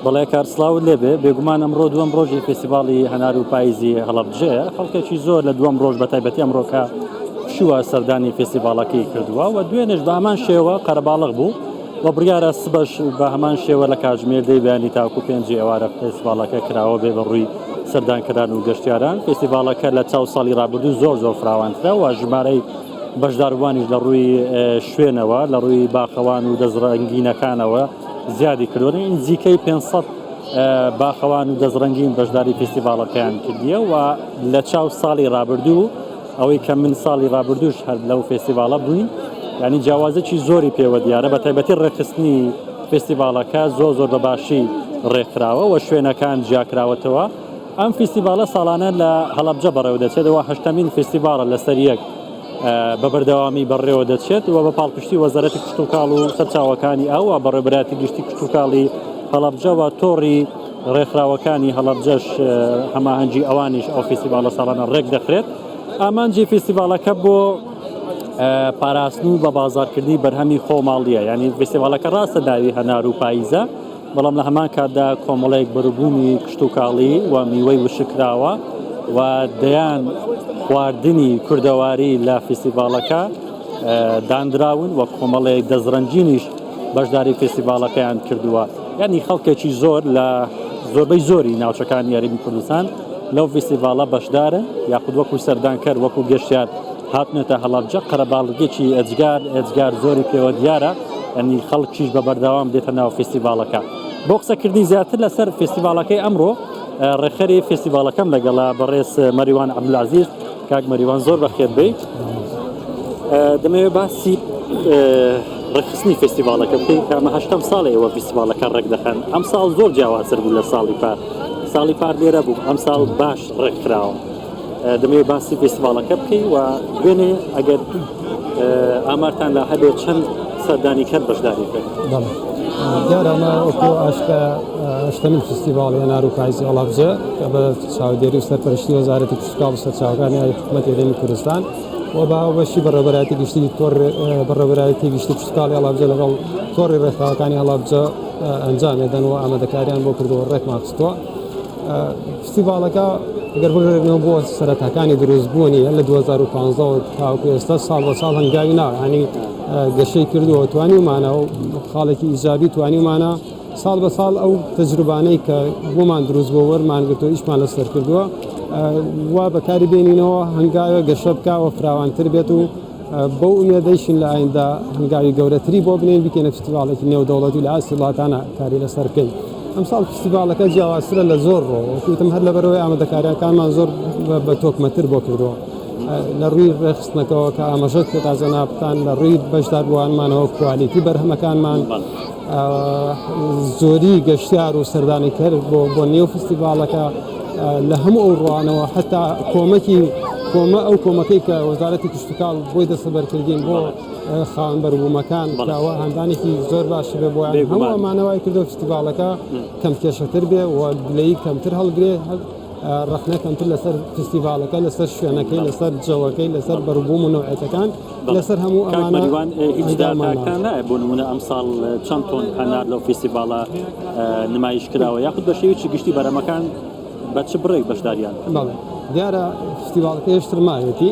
بەڵێ کار سڵاوت لێبێ بێگومان ئەمڕۆ دووەم ڕۆژی فێستیڤاڵی هەنار و پاییزی هەڵەبجەیە خەڵکێکی زۆر لە دووەم ڕۆژ بە تایبەتی ئەمڕۆکە پشووە سەردانی فێستیڤاڵەکەی کردووە و دوێنێش بە هەمان شێوە قەرەباڵغ بوو و بڕیارە سبەش بە هەمان شێوە لە کاتژمێر دەی بەیانی تاکو پێنجی ئێوارە فێستیڤاڵەکە کراوە بێ بە ڕووی سەردانکەران و گەشتیاران فێستیڤاڵەکە لە چاو ساڵی ڕابردوو زۆر زۆر فراوانترە و ژمارەی بەشداربووانیش لە ڕووی شوێنەوە لە ڕووی باخەوان و دەستڕەنگینەکانەوە زیادی کردووە نزیکەی 500 باخەوان و دەستڕەنگین بەشداری فیستیڤاڵەکەیان کردیە و لە چاو ساڵی ڕابردوو ئەوەی کە من ساڵی ڕابردووش هەر لەو فێستیڤاڵە بووین ینی جیاوازێکی زۆری پێوە دیارە بە تایبەتی ڕێکخستنی فێستیڤاڵەکە زۆر زۆر بە باشی ڕێکخراوە و شوێنەکان جیاکراوەتەوە ئەم فیستیڤاڵە ساڵانە لە هەڵەبجە بەڕێوە دەچێتەوە هەشتەمین فیستیڤاڵە لەسەر یەک بە بەردەوامی بەڕێوە دەچێت و بە پاڵپشتی وەزارەتی کشتوکاڵ و سەرچاوەکانی ئاو و بەڕێوەبەرایەتی گشتی کشتوکاڵی هەڵەبجە و تۆڕی ڕێکخراوەکانی هەڵەبجەش هەماهەنگی ئەوانیش ئەو فیستیڤاڵە ساڵانە ڕێک دەخرێت. ئامانجی فیستیڤاڵەکە بۆ پاراستن و بە بازارکردنی بەرهەمی خۆماڵیە یعنی فیستیڤاڵەکە ڕاستە ناوی هەنار و پاییزە بەڵام لە هەمان کاتدا کۆمەڵێک بەروبوومی کشتوکاڵی و میوەی وشککراوە و دەیان خواردنی کوردەواری لە فیستیڤاڵەکە دانراون و کۆمەڵێک دەستڕەنگینیش بەشداری فیستیڤاڵەکەیان کردووە یعنی خەڵکێکی زۆر لە زۆربەی زۆری ناوچەکانی هەرێمی کوردستان لەو فیستیڤاڵە بەشدارن یاخود وەکو سەردانکەر وەکو گەشتیار هاتنێتە هەڵەبجە قەرەباڵغێکی ئێجگار ئێجگار زۆری پێوە دیارە ئەنی خەڵکیش بە بەردەوام دێتە ناو فیستیڤاڵەکە بۆ قسەکردنی زیاتر لەسەر فیستیڤاڵەکەی ئەمڕۆ ڕێکخەری فیستیڤاڵەکەم لەگەڵە بەڕێز مەریوان عەبدولعەزیز کاک مەریوان زۆر بەخێر بێی دەمەوێت باسی ڕێکخستنی فیستیڤاڵەکە بکەین کە ئەمە هەشتەم ساڵی ئێوە فیستیڤاڵەکە ڕێک دەخەن ئەم ساڵ زۆر جیاوازتر بوو لە ساڵی پار ساڵی پار لێرە بوو ئەم ساڵ باش ڕێکخراوە دەمەوێت باسی فیستیڤاڵەکە بکەی و دوێنێ ئەگەر ئامارتان لا هەبێت چەند سەردانیکەر بەشداری کرد؟ دیارە ئەمە وەکو ئاشکرا هەشتەمین فیستیڤاڵی هەنار و پاییزی هەڵەبجە کە بە چاودێری و سەرپەرشتی وەزارەتی کشتوکاڵ و سەرچاوەکانی ئاوی حکوومەتی هەرێمی کوردستان و بە هاوبەشی بەڕێوەبەرایەتی گشتی تۆڕ بەڕێوەبەرایەتی گشتی کشتوکاڵی هەڵەبجە لەگەڵ تۆڕی ڕێکخراوەکانی هەڵەبجە ئەنجام دەدەن و ئامادەکاریان بۆ کردووە ڕێکمان خستووە. فستیڤاڵەکە گەر بگەڕێنەوە بۆ سەرەتاکانی دروستبوونی لە 2015 تاوەکو ئێستا ساڵ بە ساڵ هەنگاوی ناوە ینی گەشەی کردووە توانیومانە و خاڵێکی ئیجابی توانیومانە ساڵ بە ساڵ ئەو تەجروبانەی کە بۆمان دروست بۆ وەرمان گرتووە ئیشمان لەسەر کردووە وا بەکاری بێنینەوە هەنگاوێ گەشە بکەوە فراوانتر بێت و بەو ئومێدەیشین لە ئایندە هەنگاوی گەورەتری بۆ بنێین بیکەینە فستیڤاڵێکی نێودەوڵەتی لە ئاستی وڵاتانە کاری لەسەر بکەین. ئەمساڵ فستیڤاڵەکە جیاوازترە لە زۆر ڕۆ وەکوتم هەر لەبەرەوەی ئامادەکاریەکانمان زۆر بە تۆکمەتر بۆ کردووە لە ڕووی ڕێکخستنەکەەوە کە ئاماژەت پێدا جەنابتان لە ڕووی بەشداربووانمانەوە کوالیتی بەرهەمەکانمان زۆری گەشتیار و سەردانیکەر بۆ بۆ نێو فستیڤاڵەکە لە هەموو ئەو ڕوانەوە حتا کۆمەکی کۆمە ئەو کۆمەکەی کە وەزارەتی کشتتوکاڵ بۆی دەستەبەرکردین بۆ خاوەن بەروبوومەکان کراوە هاندانێکی زۆر باش بێ بۆیان هەموو ئەمانەوەی کردو فستیڤاڵەکە کەم کێشەتر بێ و گلەیی کەمتر هەڵگرێ ڕەخنە کەمتر لەسەر فستیڤاڵەکە لەسەر شوێنەکەی لەسەر جەوەکەی لەسەر بەروبووم و نەوعێتەکان لەسەر هەموو ئەمانە مەریوان هیچ داتاکتان نایە بۆ نمونە ئەمساڵ چەند تۆن هەنار لەو فیستیڤاڵە نمایش کراوە یاخود بە شێوەیەکی گشتی بەرەمەکان بە چ بڕێک بەشداریان بەڵێ دیارە فستیڤاڵەکە هێشتر ماوێتی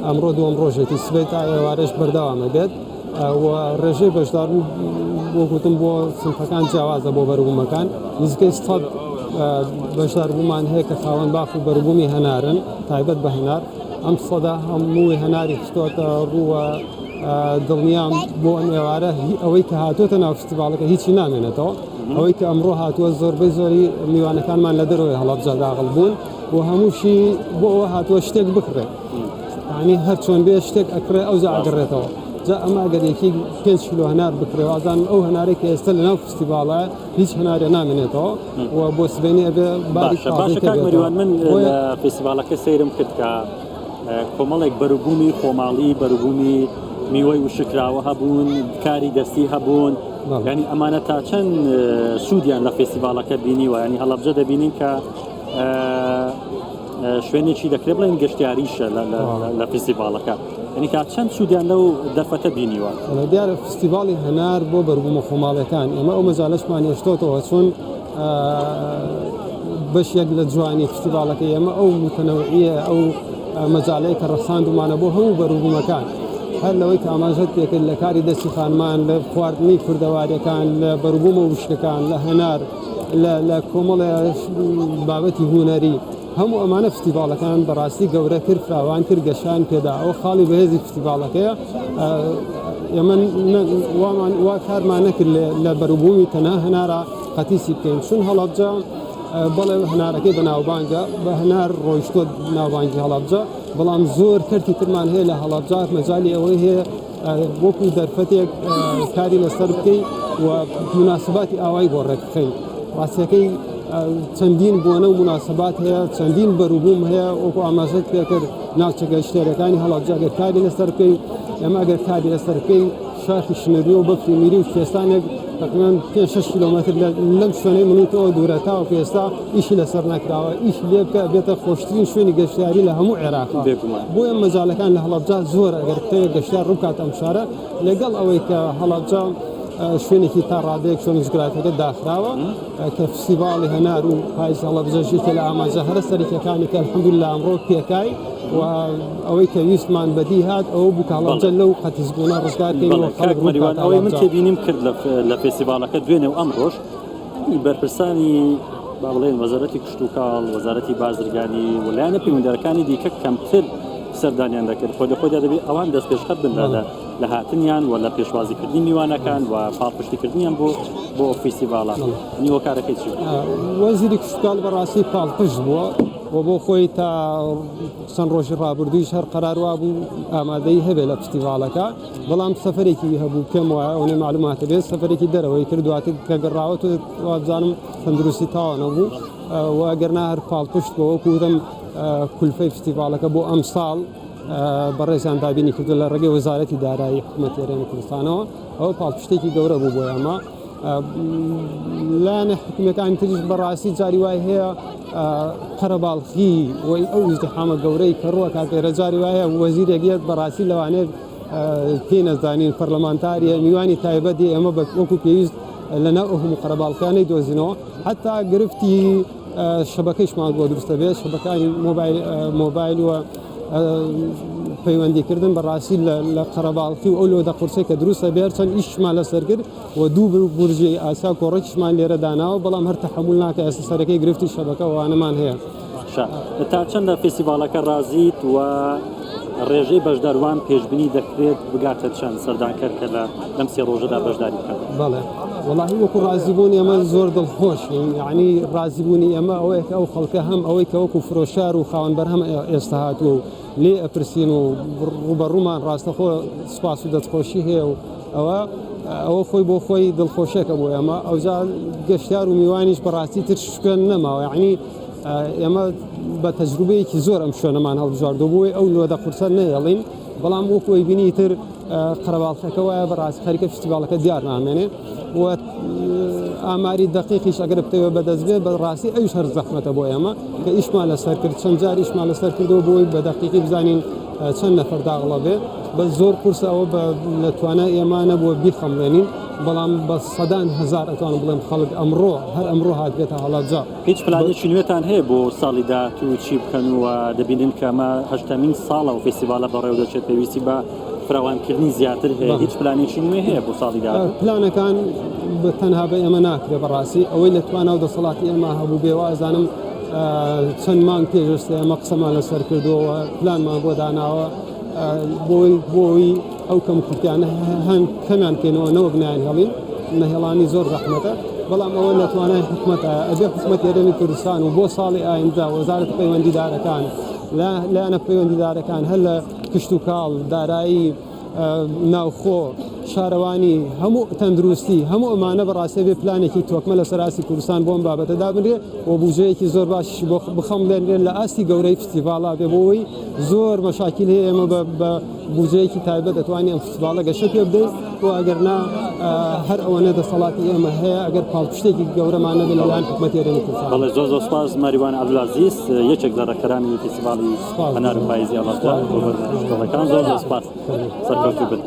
ئەمڕۆ دووەم ڕۆژێتی سبەی تا ئێوارەش بەردەوامە بێت و ڕێژەی بەشداربوو بۆ گوتم بۆ سنفەکان جیاوازە بۆ بەروبوومەکان نزیکەی 100 بەشداربوومان هەیە کە خاوەن باخ و بەروبوومی هەنارن تایبەت بە هەنار ئەم سەدە هەمووی هەناری خستۆتە ڕووە دڵنیام بۆ ئەم ئێوارە ئەوەی کە هاتووەتە ناو فستیڤاڵەکە هیچی نامێنێتەوە ئەوەی کە ئەمڕۆ هاتووە زۆربەی زۆری میوانەکانمان لە دەرەوەی هەڵەبجە داغڵ بوون و هەمووشی بۆ ئەوە هاتووە شتێک بکڕێ یعنی هەر چۆن بێ شتێک ئەکڕێ ئەو جا ئەگەڕێتەوە جا ئەمە ئەگەر یەکی 5 کیلۆ هەنار بکڕێ وازانم ئەو هەنارەی کە ئێستا لەناو فستیڤاڵە هیچ هەنارێ نامێنێتەوە و بۆ سبەینێ ئەبێ باری باشە باشە تازەی کاک تێبێتەوە مەریوان من بۆیە لە فێستیڤاڵەکە سەیرم کرد کە کۆمەڵێک بەروبوومی خۆماڵی بەروبوومی میوەی وشکراوە هەبوون کاری دەستی هەبوون بەڵێ. یعنی ئەمانە تا چەند سوودیان لە فێستیڤاڵەکە بینیوە یعنی هەڵەبجە دەبینین کە شوێنێکی دەکرێت بڵێن گەشتیاریشە لە فیستیڤاڵەکە یعنی تا چەند سوودیان لەو دەرفەتە بینیوە؟ دیارە فستیڤاڵی هەنار بۆ بەربوومە خۆماڵیەکان ئێمە ئەو مەجالەشمان هێشتۆتەوە چون بەشێک لە جوانی فستیڤاڵەکەی ئێمە ئەو متەنەوعیە ئەو مەجالەی کە ڕەخساندومانە بۆ هەموو بەروبوومەکان هەر لەوەی کە ئاماژەت پێکرد لە کاری دەستی خانمان لە خواردنی کوردەواریەکان لە بەروبوومە وشکەکان لە هەنار لە کۆمەڵێ بابەتی هوەری هەموو ئەمانە فستیڤاڵەکان بەڕاستی گەورە کرد فراوان کرد گەشان پێدا ئەوە خاڵی بەهێزی فستیڤاڵەکەیە ئێمە وامان وا کارمان نەکرد لە بەروبوومی تەنها هەنارە قەتیسی بکەین چون هەڵەبجە بەڵێ هەنارەکەی بەناوبانگە بە هەنار ڕۆیشتوە ناوبانگی هەڵەبجە بەڵام زۆر کەرتی ترمان هەیە لە هەڵەبجە مەجای ئەوەی هەیە وەکو دەرفەتێک کاری لەسەر بکەی و مناسباتی ئاوای بۆ ڕێک بخەین ڕاستیەکەی چەندین بۆنە و مناسبات هەیە چەندین بەروبووم هەیە وەکو ئاماژەت پێکرد ناوچە گەشتیارەکانی هەڵەبجە ئەگەر کاری لەسەر بکەین ئێمە ئەگەر کاری لەسەر بکەین شاخی شنروی و بەفری میری و کوێستانێک تقریبا 5 کیلۆمەتر لەم شوێنەی من و تۆ دوورە تاوەکو ئێستا ئیشی لەسەر نەکراوە ئیش لێ بکە بێتە خۆشترین شوێنی گەشتیاری لە هەموو عێراق بێگومان بۆیە مەجالەکان لە هەڵەبجە زۆر ئەگەر بتەوێت گەشتیار ڕووبکات ئەم شارە لەگەڵ ئەوەی کە هەڵەبجە شوێنێکی تا ڕادەیەک شوێنی جوگرافیەکە داخراوە کە فستیڤاڵی هەنار و پایز هەڵەبجەش یەکێ لە ئامانجە هەرە سەرەکیەکانی کە الحمدلله ئەمڕۆ پێکای و ئەوەی کە ویستمان بەدی هات ئەوە بوو کە هەڵەبجە لەو قەتیسبوونە ڕزگار بکەین و خەڵک کاک مەریوان ڕووبکاتە ئەوەی من هەڵەبجە. تێبینیم کرد لە فێستیڤاڵەکە دوێنێ و ئەمڕۆش بەرپرسانی با بڵێن وەزارەتی کشتوکاڵ، وەزارەتی بازرگانی و لایەنە پەیوەندیدارەکانی دیکە کەمتر سەردانیان دەکرد، خۆ لە خۆیدا دەبێت ئەوان دەستپێشخەر بن لە هاتنیان و لە پێشوازیکردنی میوانەکان و پاڵپشتیکردنیان بۆ بۆ فیستیڤاڵە. یعنی هۆکارەکەی چی بوو؟ وەزیری کشتوکاڵ بەڕاستی پاڵپشت بووە و بۆ خۆی تا چەند ڕۆژی ڕابردوویش هەر قەرار وابوو ئامادەی هەبێت لە فستیڤاڵەکە، بەڵام سەفەرێکی هەبوو پێم وایە ئەوەنەی مەعلوماتە بێت سەفەرێکی دەرەوەی کرد دواتر کە گەڕاوە وابزانم تەندروستی تاوانە بوو و ئەگەر نا هەر پاڵپشت بۆ وەکو وتم کولفەی فستیڤاڵەکە بۆ ئەم ساڵ بەڕێزیان دابینی کردو لە ڕێگەی وەزارەتی دارایی حکوومەتی هەرێمی کوردستانەوە ئەوە پاڵپشتێکی گەورە بوو بۆ ئێمە لایەنە حکومیەکانی تریش بەڕاستی جاری وای هەیە قەرەباڵخی وی ئەو ئیزدحامە گەورەی کە ڕووەکات ئێرە جاری وایە وەزیرێک یەت بەڕاستی لەوانەیە پێی نەزانین پەرلەمانتاریە میوانی تایبەتی ئێمە بە وەکو پێویست لەناو ئەو هەموو قەرەباڵخیانەی دۆزینەوە حتا گرفتی شەبەکەیشمان بۆ دروستە بێت شەبەکانی مۆبایل و پەیوەندیکردن بەڕاستی لە قەرەباڵخی و ئەو لۆدە قورسەی کە دروستە بێت چەند ئیشمان لەسەر کرد و دوو بورجی ئاسیا کۆڕێکیشمان لێرە داناوە بەڵام هەر تەحەمول ناکە ئێستا سەرەکەی گرفتی شەبەکە وانەمان هەیە. باشە تا چەند لە فێستیڤاڵەکە ڕازیت و ڕێژەی بەشداروان پێشبینی دەکرێت بگاتە چەند سەردانکەر کە لە لەم سێ ڕۆژەدا بەشداری بکەن؟ بەڵێ وەڵاهی وەکو ڕازیبوون ئێمە زۆر دڵخۆشین یعنی ڕازیبوونی ئێمە ئەوەیە کە ئەو خەڵکە هەم ئەوەی کە وەکو فرۆشار و خاوەن بەرهەم ئێستا هاتووە و لێ ئەپرسین و ڕووبەڕوومان ڕاستەخۆ سوپاس و دەستخۆشی هەیە و ئەوە ئەوە خۆی بۆ خۆی دڵخۆشێکە بۆ ئێمە ئەوجا گەشتیار و میوانیش بەڕاستی تر شوێن نەماوە یعنی ئێمە بە تەجروبەیەکی زۆر ئەم شوێنەمان هەڵبژاردووە بۆی ئەو لۆدە قورسە نەهێڵین بەڵام وەکو ئەیبینی تر قەرەباڵخەکە وایە بەڕاستی خەریکە فستیڤاڵەکە دیار نامێنێ و ئاماری دەقیقیش ئەگەر بتەوێت بەدەست بێت بەڕاستی ئەویش هەر زەحمەتە بۆ ئێمە کە ئیشمان لەسەر کرد چەند جار ئیشمان لەسەر کردەوە بۆی بە دەقیقی بزانین چەند نەفەر داغڵە بێ بەس زۆر قورسە ئەوە بە لە توانای ئێمە نەبووە بیخەمڵێنین بەڵام بە سەدان هەزار ئەتوانم بڵێم خەڵک ئەمڕۆ هەر ئەمڕۆ هاتبێتە هەڵەبجە. هیچ پلانێکی نوێتان هەیە بۆ ساڵی داهاتوو چی بکەن و دەبینن کە ئەمە هەشتەمین ساڵە و فێستیڤاڵە بەڕێوە دەچێت پێویستی بە فراوانکردنی زیاتر هەیە هیچ پلانێکی نوێ هەیە بۆ ساڵی داهاتوو؟ پلانەکان بە تەنها بە ئێمە ناکرێ بەڕاستی ئەوەی لە توانا و دەسەڵاتی ئێمە هەبوو بێ وازانم چەند مانگ پێش ئێستا ئێمە قسەمان لەسەر کردووە و پلانمان بۆ داناوە بۆی بۆی ئەو کەم کورتیانە هەن کەمیان بکەینەوە نەوەک نایان هێڵین نەهێڵانی زۆر زەحمەتە بەڵام ئەوە لە توانای حکومەتە ئەبێ حکومەت هەرێمی کوردستان و بۆ ساڵی ئایندە وەزارەت پەیوەندیدارەکان لایەنە پەیوەندیدارەکان هەر لە کشتوکاڵ دارایی ناوخۆ، شارەوانی، هەموو تەندروستی، هەموو ئەمانە بەڕاستی ئەبێ پلانێکی تۆکمە لەسەر ئاستی کوردستان بۆ ئەم بابەتە دابنرێ و بوجەیەکی زۆر باشیشی بۆ بخەمڵێنرێ لە ئاستی گەورەی فستیڤاڵا بێ بۆ ئەوەی زۆر مەشاکیل هەیە ئێمە بە بوجەیەکی تایبەت دەتوانین ئەم فستیڤاڵە گەشە پێ بدەین و ئەگەر نا هەر ئەوەنە دەسەڵاتی ئێمە هەیە ئەگەر پاڵپشتێکی گەورەمان نەبێت لەلایەن حکومەتی هەرێمی کوردستان. بەڵێ زۆر زۆر سوپاس مەریوان عەبدولعەزیز یەکێک لە ڕێکخەرانی فستیڤاڵی هەنار و پاییزی ئەڵەبجە بۆ بەرنامەی شکۆڵەکان زۆر زۆر سوپاس سەرکەوتوو بن.